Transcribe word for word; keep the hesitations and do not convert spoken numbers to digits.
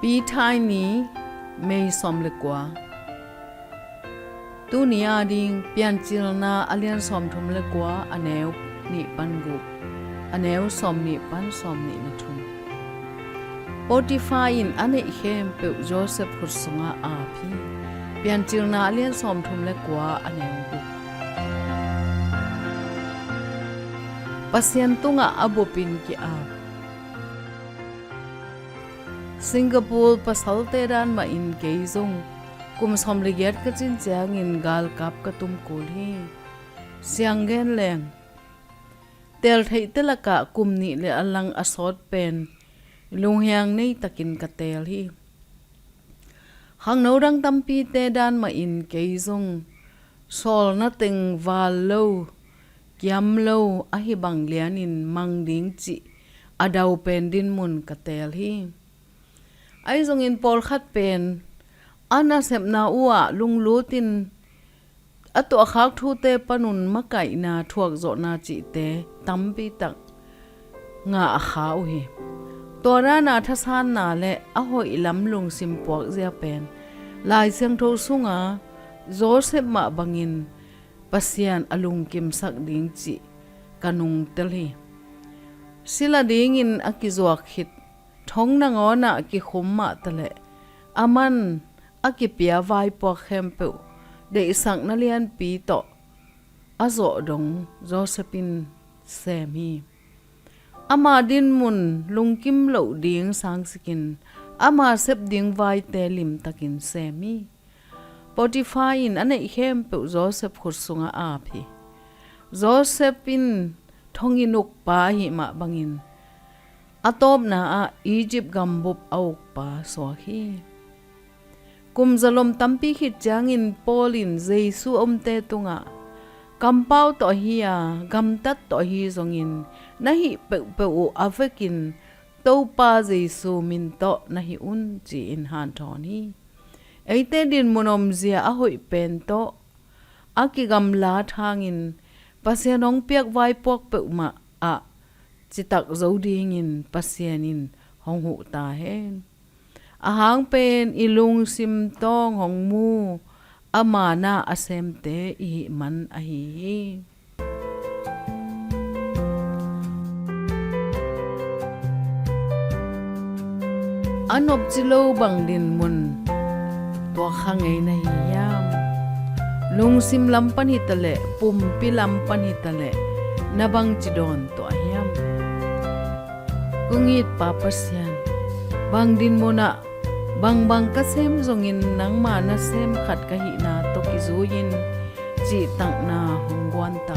Pi Thai Ni, May sawm le kua. Tuni a ding Piancilna a lian sawmthum le kua, a neu nih pan guk, a neu sawm nih pan sawm nih na thum. Potifar in a neih khempeuh Joseph khut sungah a ap hi. Piancilna a lian sawmthum le kua, a neu guk. Pasian tungah a bupin ki-ap. Singapore pasalte dan mahin kei zong kum sawm le giat ka cin ciangin galkap ka tum kul hi. Siang gen leng, teel theihte lakah kum nih le a lang a sawt pen lunghiang nei takin ka teel hi. Khangno dang tampite dan mahin kei zong sawlna teng val lo, kiam lo, ahi bang lianin mang ding cih a dau pen dinmun ka teel hi. Ahi zongin pawlkhat pen a nasepna uhah lunglutin a tuahkhak thute panun makaihna, thuakzawhna cihte tampi tak ngah a kha uh hi. Tua dana thasanna le a hoih lam lungsim puakzia pen Lai Siangtho sunga Joseph mah bangin Pasian a lungkimsak ding cih ka nungtel hi. Sila dingin a kizuak khit thong nangawnah kikhum mah taleh, a man a kipia vaipuak khempeuh deihsakna lianpi tawh a zawh dong Joseph in sem hi. Ama dinmun lungkim loh ding sangsikin ama sep ding vaite limtakin sem hi. Potifar in a neih khempeuh Joseph khut sungah a ap hi. Joseph in thonginn ukpa ahih mah bangin a tawpna ah Egypt gambup a ukpa suak hi. Kum zalom tampi khit ciangin Paul in Jesu a umte tungah, kampau tawh ahi a, gamtat tawh ahi zongin na hih peuhpeuh uh a vekin Topa Jesu min tawh na hih un, ci-in hanthawn hi. Eite dinmun omzia a hoih pen tawh a kigamlat hangin Pasian hong piak vaipuak peuhmah ah citak zo dingin Pasian in hong huh ta hen. A hang pen i lungsim tawng hong mu ama na a semte i hih man ahi hi. A nopci lo bang dinmun tuak kha ngei na hi hiam? Lungsim lam pan hitaleh, pumpi lam pan hitaleh, na bangci dawn tuah hiam? Kong it Pa Pasian, bang dinmunah bangbang ka sem zongin nangma nasem khat ka hihna tawh kizui-in cihtakna hong guan ta